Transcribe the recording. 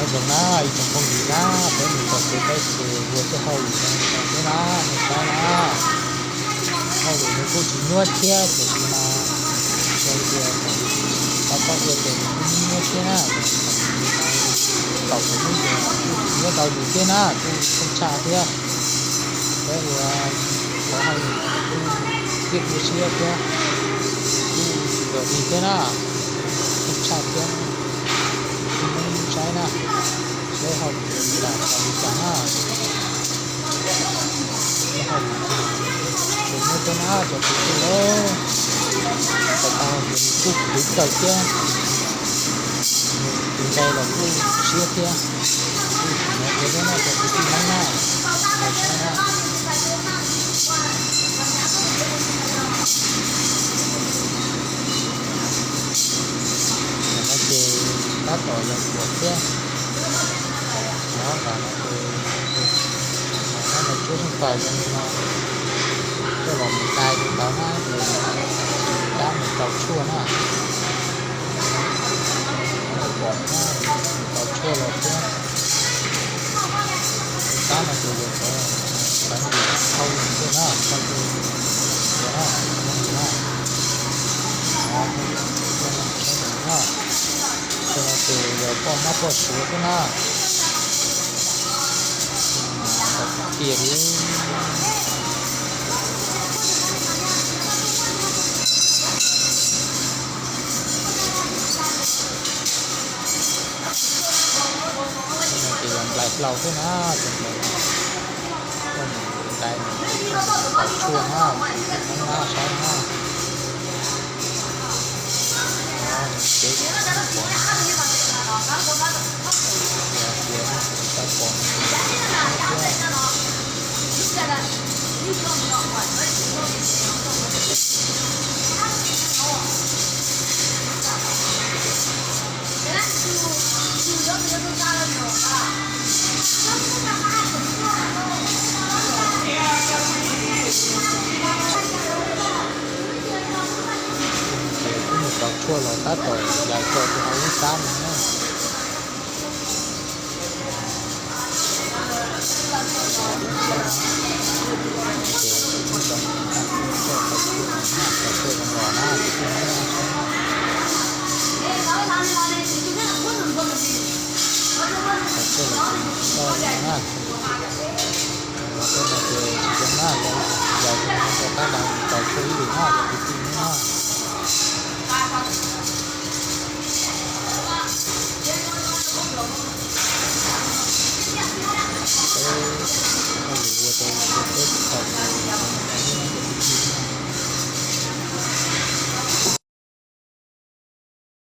Zoo na, ib tsoom phooj ywg na, peb mus txog kev peb ces ua tej hauj lwm no thiab na, nej saib na. Hauj lwm nws kuj tsis nyuaj thiab, tiam sis mas yog tias tau pab ua ces nws kuj nyuaj thiab na. Thaum kuv mus ces kuj tsis nyuaj tau yus thiab na, kuj thoob tshaj thiab. Peb ua cov hauj lwm kuj thiaj ua siab thiab, kuj yog li thiab na, thoob tshaj thiab. Saib na, peb hauj lwm tas tau li cas na. Peb hauj lwm tseem muaj thiab na cov kwv tij lauj. Tau tau ces nws kuj khwv kawg thiab, nws tus nqe los kuj siab thiab. Kuj tseem muaj thiab na cov kwv tij Hmoob na, saib na. Tam no ces tab tom yog kuam thiab. Nyob nram no ces, nyob ntawm tsuab xeej fawm zoo li no, coj los mus dai li ntawd na ces cab mus rau tshuaj na. Pom na, mus rau tshuaj los thiab. Tab no ces yog cov peev lwm thauj lwm xwb na, thauj lwm na, phooj ywg na. Saib no ces yog poj mab poj suav xwb na. Tiag li. Ces yog nplai hlau xwb na, ces nplai, koj mus dai mus tau tshuaj na, tus tib Hmoob na saib na. Ces pom na, yog tias tsis tau pom no ces thiab. Ces kuj mus tau tshuaj los tab tom yaws tso rau hauv lub tab no na. Ces kuj tau tau tshuaj los na, tau tshuaj zoo los na, ces kuj muab tau tshuaj los ces tau na. Los tej no ces tsis zoo na, yaws rau tab ntawd tau tshuaj ib lwm na, cov kwv tij Hmoob na.